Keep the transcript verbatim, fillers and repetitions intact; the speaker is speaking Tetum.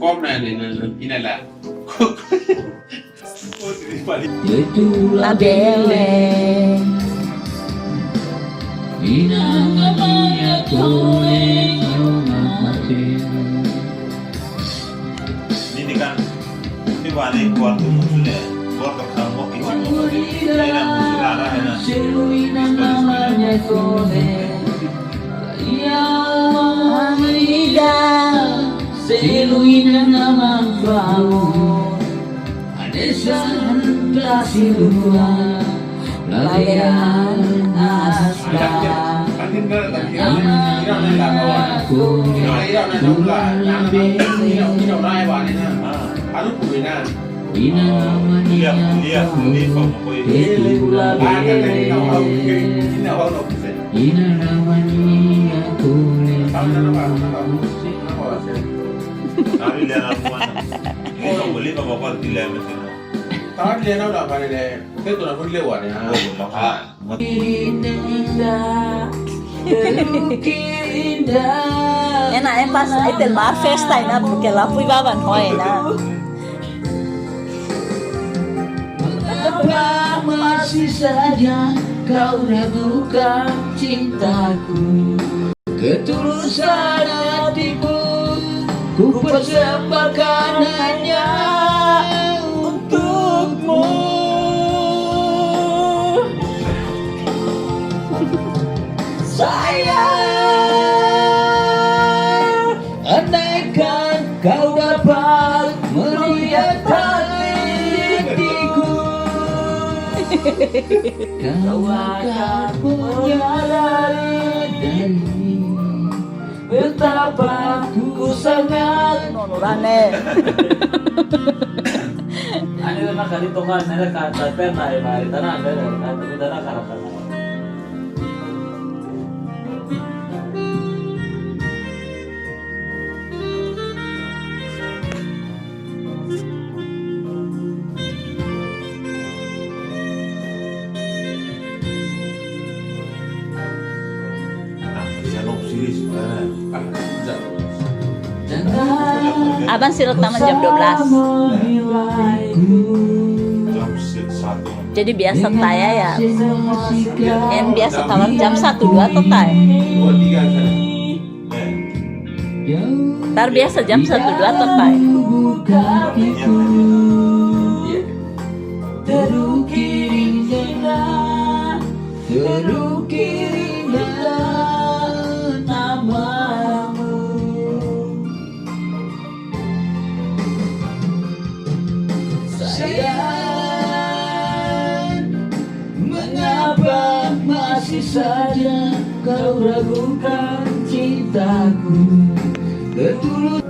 Kona ne ne ne ina la. Itu la bele. Ina mania kole nyoma mate. Ini kan, ini bani kuartu musuh le, kuartu kamu itu, ini musuh lara, ini. Selu ina namanya kole. Ia amiga, selu ina namanya kole. Adesa hanta silua, lalehan aska. Ina namanya kole. Ina namanya kole. Ina namanya kole. Kami lihat aku mana. Kau boleh bawa kau di lem itu. Kau di lem apa nih? Kita tuh nak boleh lewat ya. Oh, makan. Ena, eh, pas, ai tel mar festa ina, porque la fui baban hoi ina. Masih saja kau ragukan cintaku. Ketulusan hatiku ku persembahkan hanya untukmu. Sayang, andaikan kau dapat melihat hatiku, kau akan menyadari betapa ku sangat. Nono rane. Ani na kali toka nere kata pernah ya, bari tanah ada, tapi tanah karena. Abang sira tama jam dua belas. Jadi biasa taya ya. Yang biasa tama jam satu dua total. Tar biasa jam satu dua total. Terukir indah, terukir indah namamu. Sayang, mengapa masih saja kau ragukan cintaku? Ketulusan